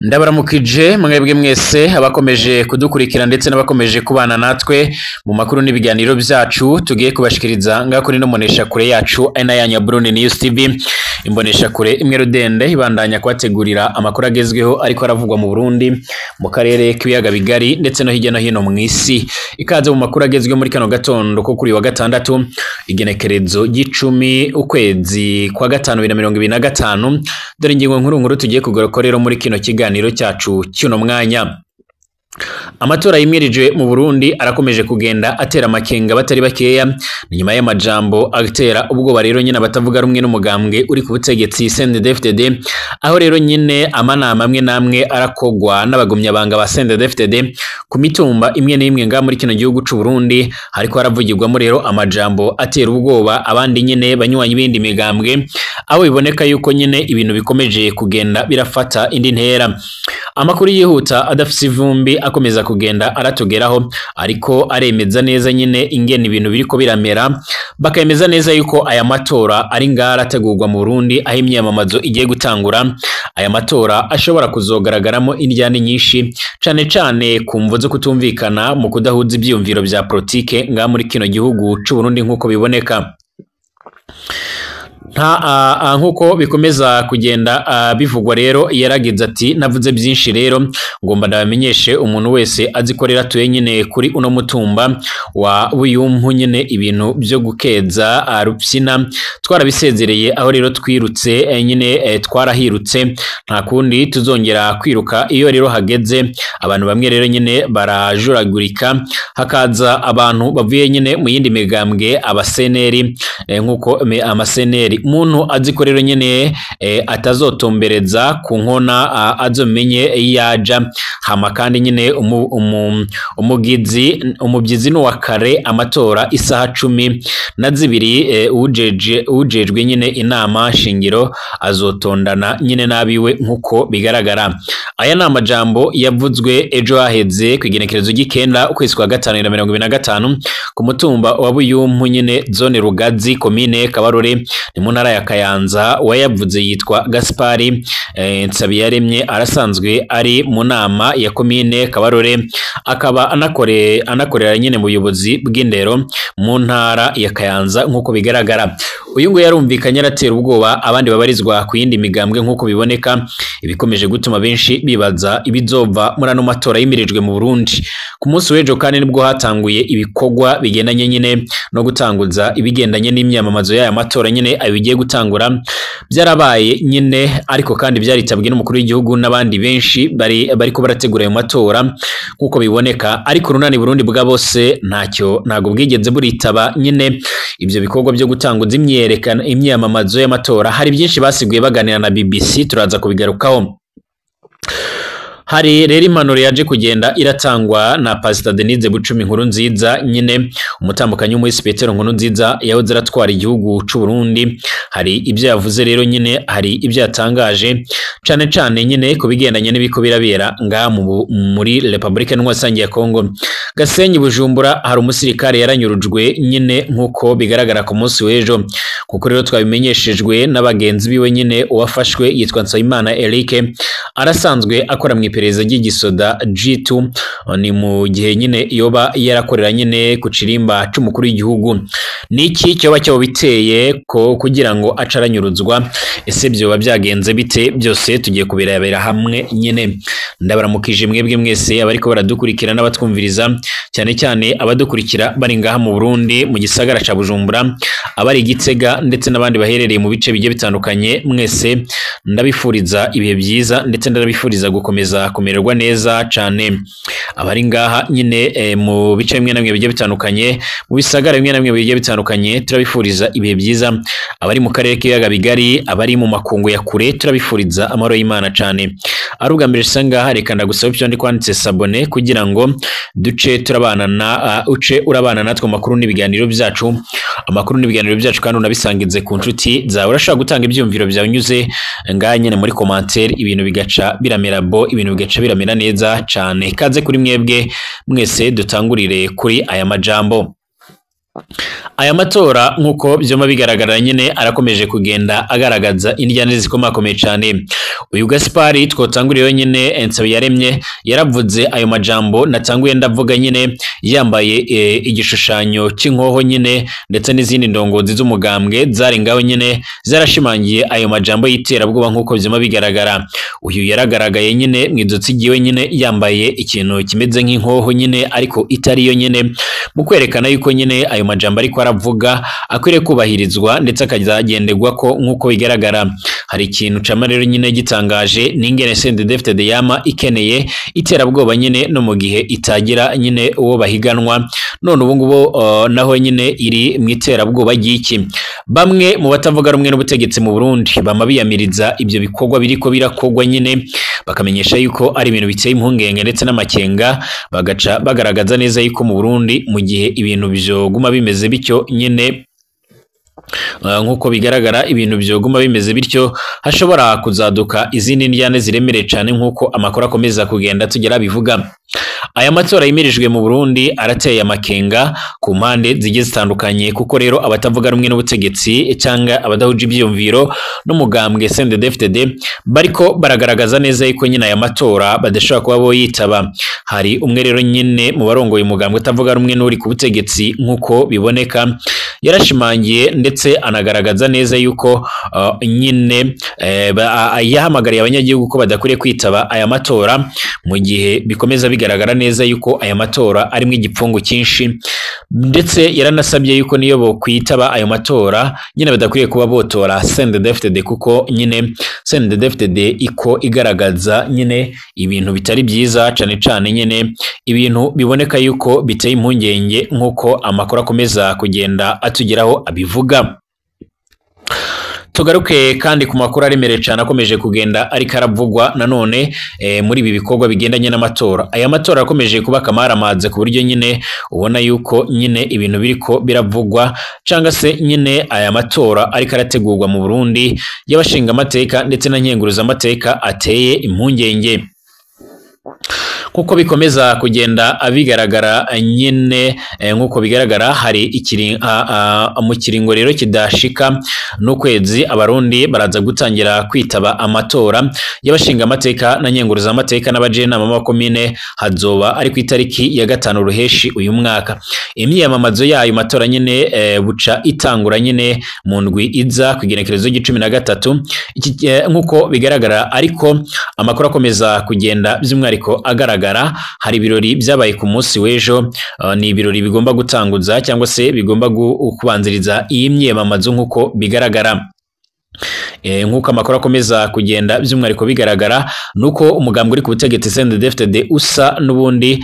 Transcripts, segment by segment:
Ndabaramukije mwebwe mwese abakomeje kudukurikira ndetse n'abakomeje kubana natwe mu makuru n'ibiganiro byacu tugiye kubashikiriza ngaho kuri no mbonesha kure yacu ari na yanyu ya Burundi News TV, imbonesha kure imwe rudende ibandanya kubategurira amakuru agezweho ariko aravugwa mu Burundi, mu karere k'ibiyaga bigari ndetse no hirya no hino mu isi. Ikaze mu makuru agezweho muri kano gatondo ko kuri wa gatandatu, igenekerezo ry'icumi ukwezi kwa gatanu 2025. Dore ingingo nkuru nkuru tugiye kugaruka rero muri kino kiganiro cyacu cy'uno mwanya. Amatora yimirije mu Burundi arakomeje kugenda atera amakenga batari bakeya, ni nyuma y'amajambo atera ubwoba rero nyine abatavuga rumwe n'umugambwe uri ku butegetsi CNDD-FDD, aho rero nyine amanama amwe n'amwe arakogwa n'abagumyabanga ba CNDD-FDD ku mitumba imwe n'imwe ngaha muri kino gihugu c'u Burundi. Hariko haravugirwamo rero amajambo atera ubwoba abandi nyine banywanyi b'indi migambwe, aho biboneka yuko nyine ibintu bikomeje kugenda birafata indi ntera. Amakuru yihuta adafise ivumbi akomeza kugenda aratugeraho, ariko aremeza neza nyine ingene ibintu biriko biramera, bakemeza neza yuko aya matora ari ngara arategurwa mu Burundi, aho imyamamazo igiye gutangura. Aya matora ashobora kuzogaragaramo indyane nyinshi, cane cane ku mvo zo kutumvikana mu kudahuza ivyiyumviro vya politike ngaha muri kino gihugu c'u Burundi nk'uko biboneka. Nta nkuko bikomeza kugenda bivugwa rero, yaragize ati navuze byinshi rero ngomba ndabamenyeshe umuntu wese azi ko rero atuye nyine kuri uno mutumba wa Buyumpu nyine ibintu byo gukeza rupyina twarabisezereye, aho rero twirutse nyine twarahirutse, nta kundi tuzongera kwiruka. Iyo rero hageze abantu bamwe rero nyine barajuragurika, hakaza abantu bavuye nyine mu yindi migambwe abaseneri, nkuko amaseneri umuntu azi ko rero nyene atazotombereza ku nkona azomenye yaja hama. Kandi nyine umugizi umubyizi n'uwa kare amatora isaha 12, ujejwe nyine inama shingiro azotondana nyine nabiwe nkuko bigaragara. Aya ni amajambo yavuzwe ejo haheze ku igenekerezo ry'ikenda ukwezi kwa gatanu 2025 ku mutumba wa Buyumpu nyine zone Rugazi komine Kabarore ni mu ntara ya Kayanza. Uwayavuze yitwa Gaspari Nsabiyaremye, arasanzwe ari mu nama ya komine Kabarore, akaba anakorera nyine mu buyobozi bw'indero mu ntara ya Kayanza nk'uko bigaragara. Uyu nguyu yarumvikanye aratera ubwoba abandi babarizwa ku yindi migambwe nk'uko biboneka, ibikomeje gutuma benshi bibaza ibizova muri ano matora yimirijwe mu Burundi. Ku munsi w'ejo kandi nibwo hatanguye ibikorwa bigendanye nyine no gutanguza ibigendanye n'imyamamazo y'aya matora nyine ayo bigiye gutangura, byarabaye nyine, ariko kandi byaritabwe n'umukuru w'igihugu n'abandi benshi bari bariko barategura ayo matora nk'uko biboneka. Ariko urunani Burundi bwa bose ntacyo ntago bwigeze buritaba nyine ivyo bikorwa byo gutanguza imyerekano imyamamazo y'amatora. Hari byinshi basiguye baganira na BBC, turaza kubigarukaho. Hari rero impanuro yaje kugenda iratangwa na Pastor Denise Bucumi nkuru nziza nyine umutambukanyi w'umuhisi Petero nkuru nziza yahoze aratwara igihugu c'u Burundi. Hari ibyo yavuze rero nyine, hari ibyo yatangaje cane cane nyine ku bigendanye n'ibiko birabera ngaha muri Republika Ntwasangiye ya Kongo. Gasenyi Bujumbura hari umusirikare yaranyurujwe nyine nkuko bigaragara ku munsi w'ejo, kuko rero twabimenyeshejwe n'abagenzi biwe nyine. Uwafashwe yitwa Nsabimana Eric, arasanzwe akora mu iperereza ry'igisoda G2, ni mu gihe nyine yoba yarakorera nyine ku kirimba c'umukuru w'igihugu. Niki cyoba cyo biteye ko kugira ngo acaranyuruzwa? Ese byoba byagenze bite? Byose tugiye kubirebera hamwe nyine. Ndabaramukije mwebwe mwese abariko baradukurikira n'abatwumviriza, cyane cyane abadukurikira bari ngaha mu Burundi mu gisagara ca Bujumbura, abari Gitega ndetse n'abandi baherereye mu bice bigiye bitandukanye. Mwese ndabifuriza ibihe byiza ndetse ndabifuriza gukomeza kumererwa neza cane. Abari ngaha nyine mu bice bimwe na bimwe bigiye bitandukanye, mu bisagara bimwe na bimwe bigiye bitandukanye, turabifuriza ibihe byiza. Abari mu karere k'ibiyaga bigari, abari mu makungu ya kure, turabifuriza amahoro y'Imana cane. Ari ubwa mbere ngaha, reka ndagusaba ibyo ndi kwanditse sabone kugira ngo duce turabana na uce urabana natwe amakuru n'ibiganiro byacu, amakuru n'ibiganiro byacu kandi unabisangize ku nshuti zawe. Urashobora gutanga ibyumviro byawe unyuze ngaha nyine muri commentaire, ibintu bigaca biramera bo, ibintu bigaca biramera neza cane. Kaze kuri mwebwe mwese, dutangurire kuri aya majambo. Aya matora nk'uko vyoma bigaragara nyene arakomeje kugenda agaragaza indyane zikomakomeye cane. Uyu Gaspari twotanguriyeho nyene Nsabiyaremye yaravuze ayo majambo natanguye ndavuga nyene, yambaye igishushanyo c'inkoho nyene, ndetse n'izindi ndongozi z'umugambwe zari ngaho nyene zarashimangiye ayo majambo y'iterabwoba nk'uko vyoma bigaragara. Uyu yaragaragaye nyene mw'izotsi ryiwe nyene yambaye ikintu kimeze nk'inkoho nyene ariko itariyo nyene, mu kwerekana yuko nyene ayo majambo ariko aravuga akwiriye kubahirizwa ndetse akazagenderwa ko nk'uko bigaragara. Hari ikintu cama rero nyine gitangaje n'ingene CNDD-FDD yama ikeneye iterabwoba nyine no mu gihe itagira nyine uwo bahiganwa, none ubu ngubu naho nyine iri mu iterabwoba ry'iki. Bamwe mu batavuga rumwe n'ubutegetsi mu Burundi bama biyamiriza ibyo bikorwa biriko birakogwa nyine, bakamenyesha yuko ari ibintu biteye impungenge ndetse n'amakenga, bagaca bagaragaza neza yuko mu Burundi mu gihe ibintu vyoguma bimeze bityo nyine, nk'uko bigaragara ibintu vyoguma bimeze bityo hashobora kuzaduka izindi ndyane ziremereye cane nk'uko amakuru akomeza kugenda tugera bivuga. Aya matora yimirijwe mu Burundi arateye amakenga ku mpande zigiye zitandukanye, kuko rero abatavuga rumwe n'ubutegetsi cyangwa abadahuje ivyiyumviro n'umugambwe CNDD-FDD bariko baragaragaza neza yuko nyine aya matora badashobora kuba bo yitaba. Hari umwe rero nyine mu barongoye umugambwe utavuga rumwe n'uri ku butegetsi nk'uko biboneka yarashimangiye ndetse anagaragaza neza yuko nyine yahamagariye abanyagihugu ko badakwiriye kwitaba aya matora mu gihe bikomeza bigaragara neza yuko aya matora arimo igipfungu cyinshi, ndetse yaranasabye yuko niyo bokwitaba ayo matora nyine badakwiriye kuba botora CNDD-FDD, kuko nyine CNDD-FDD iko igaragaza nyine ibintu bitari byiza, cane cane nyine ibintu biboneka yuko biteye impungenge nk'uko amakuru akomeza kugenda atugeraho abivuga. Tugaruke kandi ku makuru aremereye cyane akomeje kugenda ariko aravugwa nanone muri ibi bikorwa bigendanye n'amatora. Aya matora akomeje kuba akamaramaza ku buryo nyine ubona yuko nyine ibintu biriko biravugwa, cyangwa se nyine aya matora ariko arategurwa mu Burundi y'abashinga amateka ndetse na nkenguruza amateka ateye impungenge. Kuko bikomeza kugenda abigaragara nyine nkuko bigaragara hari mu kiringo rero kidashika n'ukwezi abarundi baraza gutangira kwitaba amatora y'abashinga amateka na nyenguruza amateka n'abajenama b'amakomine, hazoba ari ku itariki ya 5 ruheshi uyu mwaka. Imyiyamamazo yayo matora nyine buca itangura nyine mu ndwi iza ku igenekerezo ry'icumi na gatatu nkuko bigaragara, ariko amakuru akomeza kugenda by'umwihariko agaragara. Hari ibirori byabaye ku munsi w'ejo, ni ibirori bigomba gutanguza cyangwa se bigomba kubanziriza iyi myiyamamazo nkuko bigaragara. Nkuko amakuru akomeza kugenda by'umwihariko bigaragara nuko umugambwe uri ku butegetsi CNDD-FDD usa n'ubundi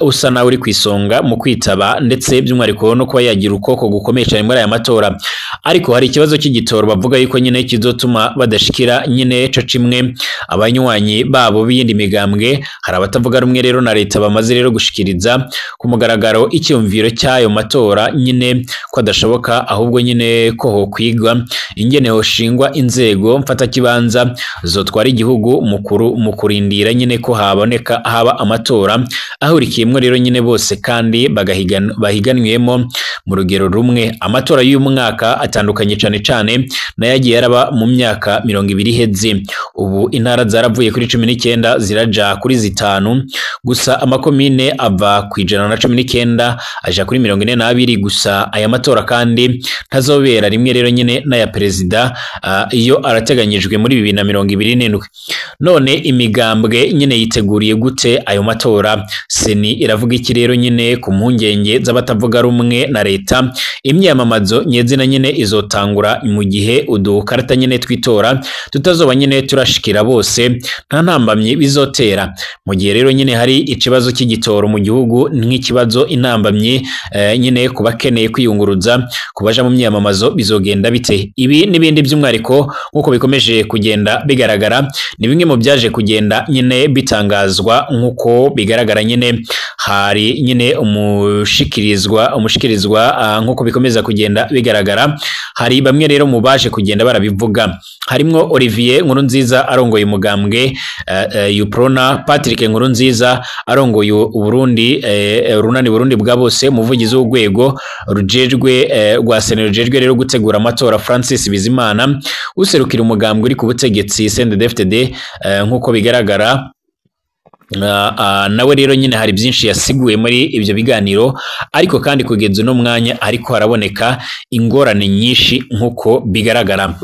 usa nawe uri kwisonga mu kwitaba ndetse by'umwihariko no kuba yagira ukoko gukomeye cyane muri aya matora, ariko hari ikibazo cy'igitoro bavuga yuko nyine kizotuma badashikira nyine co cimwe abanywanyi babo b'iyindi migambwe. Hari abatavuga rumwe rero na leta bamaze rero gushikiriza ku mugaragaro icyumviro cy'ayo matora nyine ko adashoboka, ahubwo nyine ko hokwigwa ingene hoshingwa inzego mfatakibanza zotwara igihugu mukuru mu kurindira nyine ko haboneka haba amatora ahurikiyemwo rero nyine bose kandi bahiganwiyemo mu rugero rumwe. Amatora y'uyu mwaka atandukanye cane cane n'ayagiye yaraba mu myaka 20 iheze. Ubu intara zaravuye kuri 19 ziraja kuri 5 gusa, amakomine ava ku 119 aja kuri 42 gusa. Aya matora kandi ntazobera rimwe rero nyine n'aya perezida iyo arateganyijwe muri 2027. None imigambwe nyine yiteguriye gute ayo matora? Seni iravuga iki rero nyine ku mpungenge z'abatavuga rumwe na leta? Imyamamazo nyezina nyine izotangura mu gihe udukarata nyine twitora tutazoba nyine turashikira bose, nta ntambamyi bizotera. Mu gihe rero nyine hari ikibazo cy'igitoro mu gihugu nk'ikibazo intambamyi nyine kubakeneye kwiyunguruza kubaja mu myamamazo bizogenda bite? Ibi n'ibindi by'umwihariko nkuko bikomeje kugenda bigaragara ni bimwe mu byaje kugenda nyine bitangazwa nkuko bigaragara nyine. Hari nyine umushikirizwa nkuko bikomeza kugenda bigaragara. Hari bamwe rero mu baje kugenda barabivuga, harimwo Olivier Nkurunziza arongoye umugambwe Uprona, Patrick Nkurunziza arongoye Burundi Runani Burundi bwa bose, umuvugizi w'urwego rujejwe rwa Sena rujejwe rero gutegura amatora Francis Bizimana, userukira umugambwe uri ku butegetsi CNDD-FDD nkuko bigaragara. Nawe rero nyine hari byinshi yasiguye muri ibyo biganiro, ariko kandi kugeza uno mwanya ariko haraboneka ingorane nyinshi nkuko bigaragara,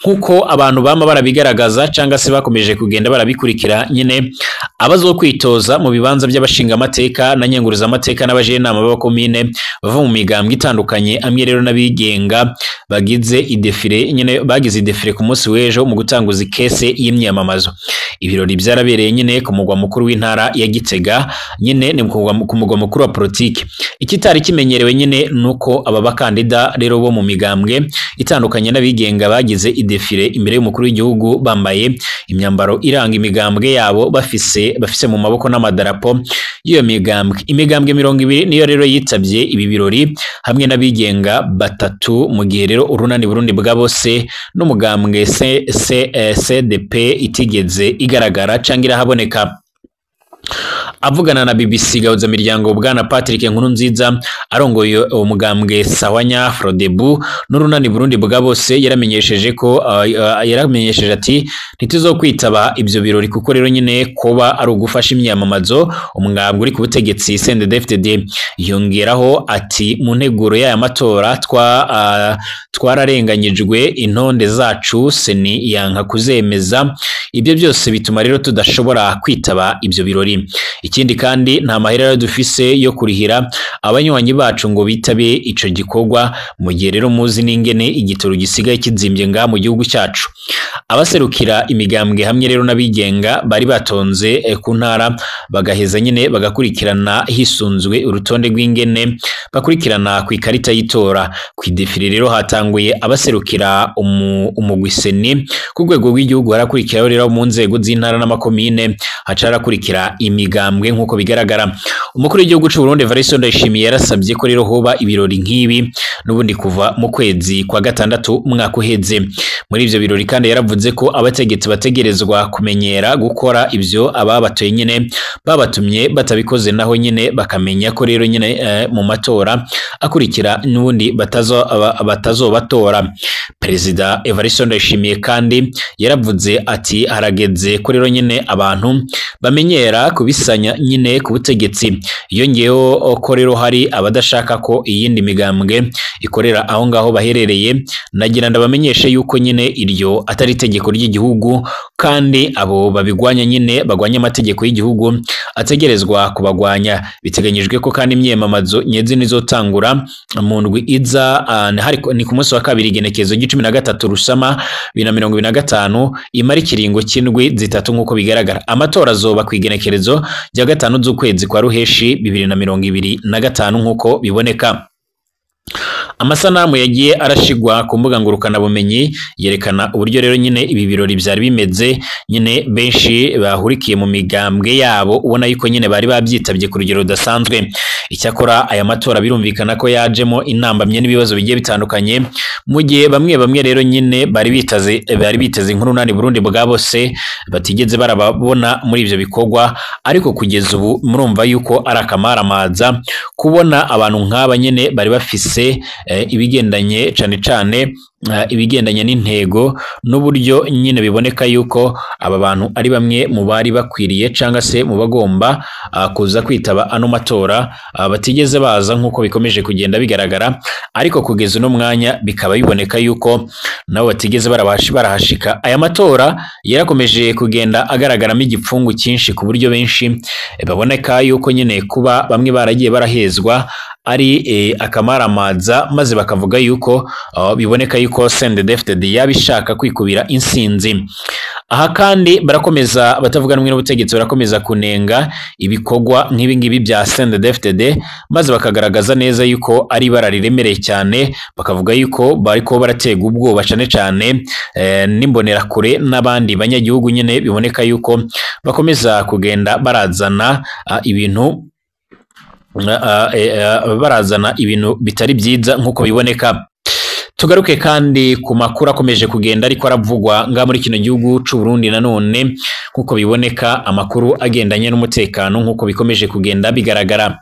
nkuko abantu bama barabigaragaza cyangwa se bakomeje kugenda barabikurikira nyine. Abazokwitoza mu bibanza by'abashinga amateka na nyenguruza amateka n'abajenama b'abakomine bava mu migambwe itandukanye amwe rero n'abigenga bagize idefire nyine, bagize idefire ku munsi w'ejo mu gutanguza ikese y'imyamamazo. Ibirori byarabereye nyine ku mugwa mukuru w'intara ya Gitega, nyine ni ku mugwa mukuru wa politiki. Ikitari kimenyerewe nyine nuko aba bakandida rero bo mu migambwe itandukanye n'abigenga bagize idefire imbere y'umukuru w'igihugu bambaye imyambaro iranga imigambwe yabo, bafise mu maboko n'amadarapo y'iyo migambwe. Imigambwe 20 niyo rero yitabye ibi birori hamwe n'abigenga 3, mu gihe rero Urunani Burundi bwa bose n'umugambwe CDP itigeze igaragara cyangwa irahaboneka. Avugana na BBC Gahuza Miryango, bwana Patrick Nkurunziza arongoye umugambwe Sawanya Frodebu n'Urunani Burundi bwa bose yaramenyesheje ko yaramenyesheje ati ntituzokwitaba ibyo birori kuko rero nyine kuba ari ugufasha imyamamazo umugambwe uri ku butegetsi CNDD-FDD. Yongeraho ati mu nteguro y'aya matora twararenganyijwe, intonde zacu seni yanka kuzemeza, ibyo byose bituma rero tudashobora kwitaba ibyo birori. Ikindi kandi nta mahera dufise yo kurihira abanywanyi bacu ngo bitabe ico gikorwa, mu gihe rero muzi n'ingene igitoro gisigaye kizimbye nga mu gihugu cyacu. Abaserukira imigambwe hamwe rero n'abigenga bari batonze ku ntara bagaheza nyine bagakurikirana hisunzwe urutonde rw'ingene bakurikirana ku ikarita y'itora. Ku idefire rero hatanguye abaserukira umugwiseni ku rwego rw'igihugu, harakurikiraho rero mu nzego z'intara n'amakomine, haca harakurikira imigambwe nkuko bigaragara. Umukuru w'igihugu cy'u Burundi Evariste Ndayishimiye yarasabye ko rero hoba ibirori nk'ibi n'ubundi kuva mu kwezi kwa gatandatu umwaka uheze. Muri ivyo birori kandi yaravuze ko abategetsi bategerezwa kumenyera gukora ivyo ababatoye nyine babatumye, batabikoze naho nyine bakamenya ko rero nyine mu matora akurikira n'ubundi batazobatora. Perezida Evariste Ndayishimiye kandi yaravuze ati harageze ko rero nyine abantu bamenyera kubisanya nyine ku butegetsi. Yongeyeho ko rero hari abadashaka ko iyindi migambwe ikorera aho ngaho baherereye, nagira ndabamenyeshe yuko nyine iryo atari itegeko ry'igihugu, kandi abo babigwanya nyine bagwanya amategeko y'igihugu ategerezwa kubagwanya. Biteganyijwe ko kandi imyamamazo nyezi nizotangura mu ndwi iza, ni ku munsi wa kabiri igenekezo 13 Rusama 2025, imara ikiringo cy'indwi 3 nkuko bigaragara. Amatora azoba ku igenekerezo rya 5 z'ukwezi kwa Ruheshi 2025 nkuko biboneka. Amasanamu yagiye arashigwa ku mbuga ngurukana bumenyi yerekana uburyo rero nyine ibi birori byari bimeze, nyine benshi bahurikiye mu migambwe yabo ubona yuko nyine bari babyitabye ku rugero rudasanzwe. Icyakora aya matora birumvikana ko yajemo intambamye n'ibibazo bigiye bitandukanye, mu gihe bamwe rero nyine bari biteze inkuru nani Burundi bwa bose batigeze barababona muri ivyo bikorwa, ariko kugeza ubu murumva yuko ari akamaramaza kubona abantu nk'aba nyine bari bafise ibigendanye cane cane ibigendanye n'intego n'uburyo nyine biboneka yuko aba bantu ari bamwe mu bari bakwiriye cyangwa se mu bagomba kuza kwitaba ano matora batigeze baza nkuko bikomeje kugenda bigaragara, ariko kugeza uno mwanya bikaba biboneka yuko nabo batigeze barahashika. Aya matora yarakomeje kugenda agaragaramo igipfungu cyinshi ku buryo benshi baboneka yuko nyine kuba bamwe baragiye barahezwa ari akamaramaza, maze bakavuga yuko biboneka yuko CNDD-FDD yabishaka kwikubira insinzi. Aha kandi barakomeza batavuga rumwe n'ubutegetsi barakomeza kunenga ibikorwa nk'ibi ngibi bya CNDD-FDD, maze bakagaragaza neza yuko ari ibara riremereye cyane, bakavuga yuko bariko baratega ubwoba cyane cyane n'imbonerakure n'abandi banyagihugu nyine biboneka yuko bakomeza kugenda barazana ibintu barazana ibintu bitari byiza nkuko biboneka. Tugaruke kandi ku makuru akomeje kugenda ariko aravugwa nga muri kino gihugu c'u Burundi nanone nkuko biboneka, amakuru agendanye n'umutekano nkuko bikomeje kugenda bigaragara.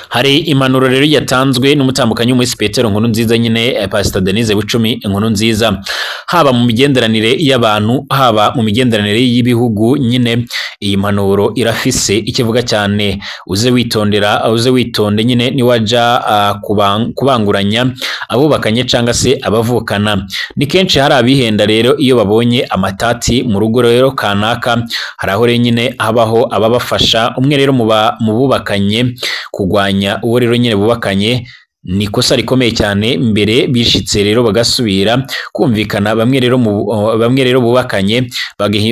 Hari impanuro rero yatanzwe n'umutambukanyi w'umuhisi Petero Nkurunziza nyine Pastor Denise Bucumi Nkurunziza, haba mu migenderanire y'abantu, haba mu migenderanire y'ibihugu nyine iyi mpanuro irafise ikivuga cyane. Uze witondera, uze witonde nyine niwaja kubanguranya abubakanye canga se abavukana. Ni kenshi hari abihenda rero iyo babonye amatati mu rugo rero kanaka, hari aho rero nyine habaho ababafasha. Umwe rero mu bubakanye kugwanya uwo rero nyine bubakanye ni ikosa rikomeye cyane, mbere bishitse rero bagasubira kumvikana. Bamwe rero bubakanye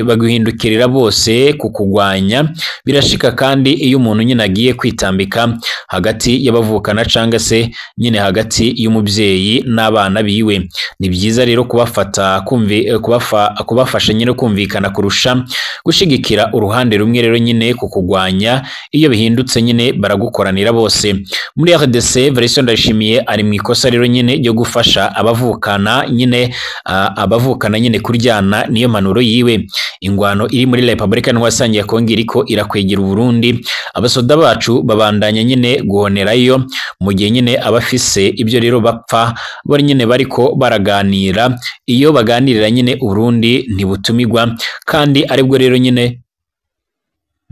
baguhindukirira bose kukugwanya. Birashika kandi iyo umuntu nyine agiye kwitambika hagati y'abavukana canga se nyine hagati y'umubyeyi n'abana biwe, ni byiza rero kubafata kubafasha nyine kumvikana kurusha gushigikira uruhande rumwe rero nyine kukugwanya. Iyo bihindutse nyine baragukoranira bose. Muri RDC Version Ndayishimiye ari mu ikosa rero nyine ryo gufasha abavukana nyine abavukana nyine kuryana, niyo mpanuro yiwe. Ingwano iri muri Republika Ntwasangiye ya Kongo iriko irakwegera Burundi, abasoda bacu babandanya nyine guhonerayo mu gihe nyine abafise ibyo rero bapfa bari nyine bariko baraganira. Iyo baganirira nyine Burundi ntibutumigwa, kandi aribwo rero nyine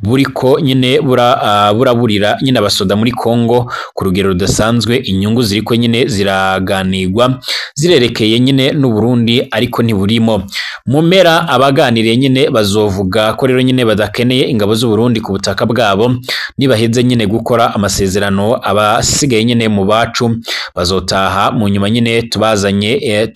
buriko nyine buraburira nyine abasoda muri Kongo ku rugero rudasanzwe. Inyungu ziriko nyine ziraganirwa zirerekeye nyine n'u Burundi ariko ntiburimo. Mu mpera abaganiriye nyine bazovuga ko rero nyine badakeneye ingabo z'u Burundi ku butaka bwabo. Nibaheze nyine gukora amasezerano, abasigaye nyine mu bacu bazotaha mu nyuma nyine tubazanye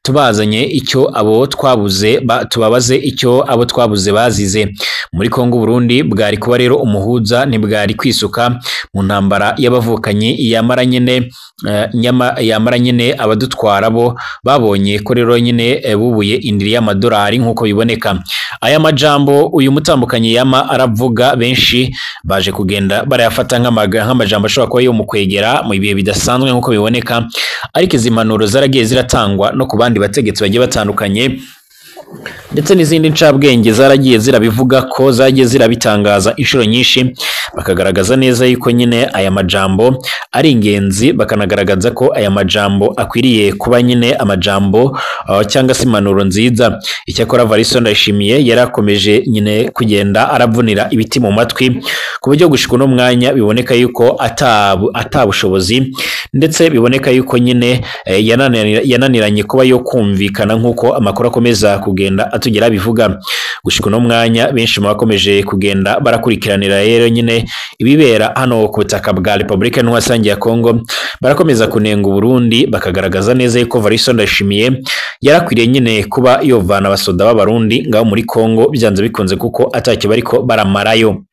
tubazanye icyo abo twabuze tubabaze icyo abo twabuze bazize. Muri Kongo Burundi bwari kuba rero umuhuza, ntibwari kwisuka mu ntambara y'abavukanyi yamara nyine yamara nyine abadutwara bo babonye ko rero nyine bubuye indiri y'amadolari nkuko biboneka. Aya majambo uyu mutambukanyi yama aravuga, benshi baje kugenda barayafata nk'amajambo ashobora kuba yo mu kwegera mu bihe bidasanzwe nkuko biboneka, ariko izi mpanuro zaragiye ziratangwa no ku bandi bategetsi bagiye batandukanye, ndetse n'izindi ncabwenge zaragiye zirabivuga ko zagiye zirabitangaza inshuro nyinshi, bakagaragaza neza yuko nyine aya majambo ari ingenzi, bakanagaragaza ko aya majambo akwiriye kuba nyine amajambo cyangwa se impanuro nziza. Icyakora Varisto Ndayishimiye yarakomeje nyine kugenda aravunira ibiti mu matwi, ku buryo gushika uno mwanya biboneka yuko atabushobozi, ndetse biboneka yuko nyine yananiranye kuba yo kumvikana nkuko amakuru akomeza kugenda atugera bivuga. Gushika uno mwanya benshi mu bakomeje kugenda barakurikiranira rero nyine ibibera hano ku butaka bwa Republika Ntwasangiye ya Kongo barakomeza kunenga Burundi, bakagaragaza neza yuko Varisto Ndayishimiye yarakwiriye nyine kuba yovana abasoda b'Abarundi ngaho muri Kongo byanze bikunze, kuko atacyo bariko baramarayo.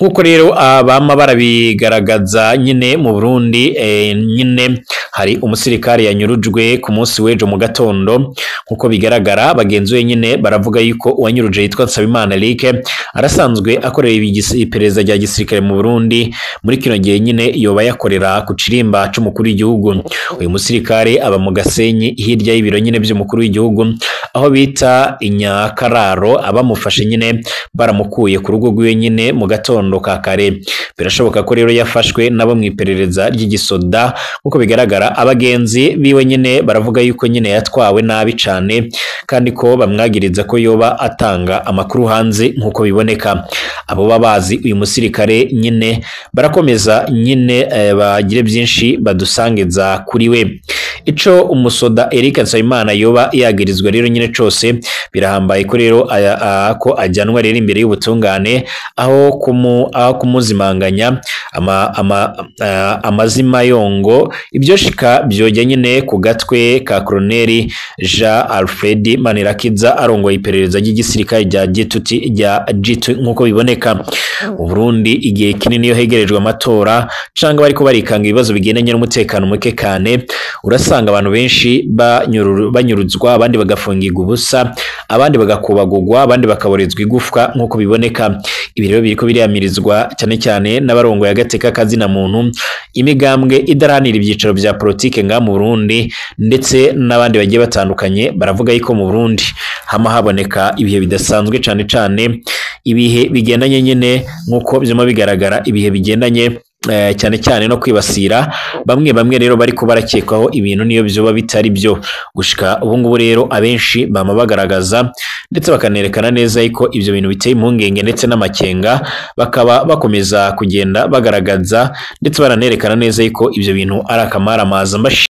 Nkuko rero abama barabigaragaza nyine mu Burundi, nyine hari umusirikare yanyurujwe ku munsi w'ejo mu gatondo nkuko bigaragara. Bagenzi we nyine baravuga yuko uwanyuruje yitwa Nsabimana Eric, arasanzwe akorera iperereza rya gisirikare mu Burundi. Muri kino gihe nyine yoba yakorera ku kirimba c'umukuru w'igihugu. Uyu musirikare aba mu Gasenyi hirya y'ibiro nyine by'umukuru w'igihugu aho bita Inyakararo. Abamufashe nyine baramukuye ku rugo rwiwe nyine mu gatondo ka kare. Birashoboka ko rero yafashwe nabo mu iperereza ry'igisoda nkuko bigaragara. Abagenzi biwe nyine baravuga yuko nyine yatwawe nabi cane, kandi ko bamwagiriza ko yoba atanga amakuru hanze nkuko biboneka. Abo babazi uyu musirikare nyine barakomeza nyine bagire byinshi badusangiza kuri we. Ico umusoda Eric Nsabimana yoba yagirizwa rero nyine cose birahambaye ko rero ko ajyanwa rero imbere y'ubutungane, aho kumuzimanganya amazima yongo ibyo shika byojya nyine ku gatwe ka Colonel Jean Alfred Manirakiza arongoye iperereza ry'igisirikare rya G2 rya G2 nkuko biboneka. Mu Burundi igihe kinini iyo hegerejwe amatora canga bariko barikanga ibibazo bigendanye n'umutekano muke kane, urasanga abantu benshi banyuruzwa, abandi bagafungirwa ubusa, abandi bagakubagurwa, abandi bakaborezwa igufwa nkuko biboneka. Ibi rero biriko biriyamiriza birashikirizwa cyane cyane n'abarongoye agateka kazina muntu, imigambwe idaranira ibyicaro vya politike nga mu Burundi ndetse n'abandi bagiye batandukanye, baravuga yuko mu Burundi hama haboneka ibihe bidasanzwe, cane cane ibihe bigendanye nyene nk'uko vyuma bigaragara, ibihe bigendanye cyane cyane no kwibasira bamwe bamwe rero bariko barakekwaho ibintu niyo vyoba bitari byo. Gushika ubu ngubu rero abenshi bama bagaragaza ndetse bakanerekana neza yuko ivyo bintu biteye impungenge ndetse n'amakenga, bakaba bakomeza kugenda bagaragaza ndetse baranerekana neza yuko ivyo bintu ari akamaramaza.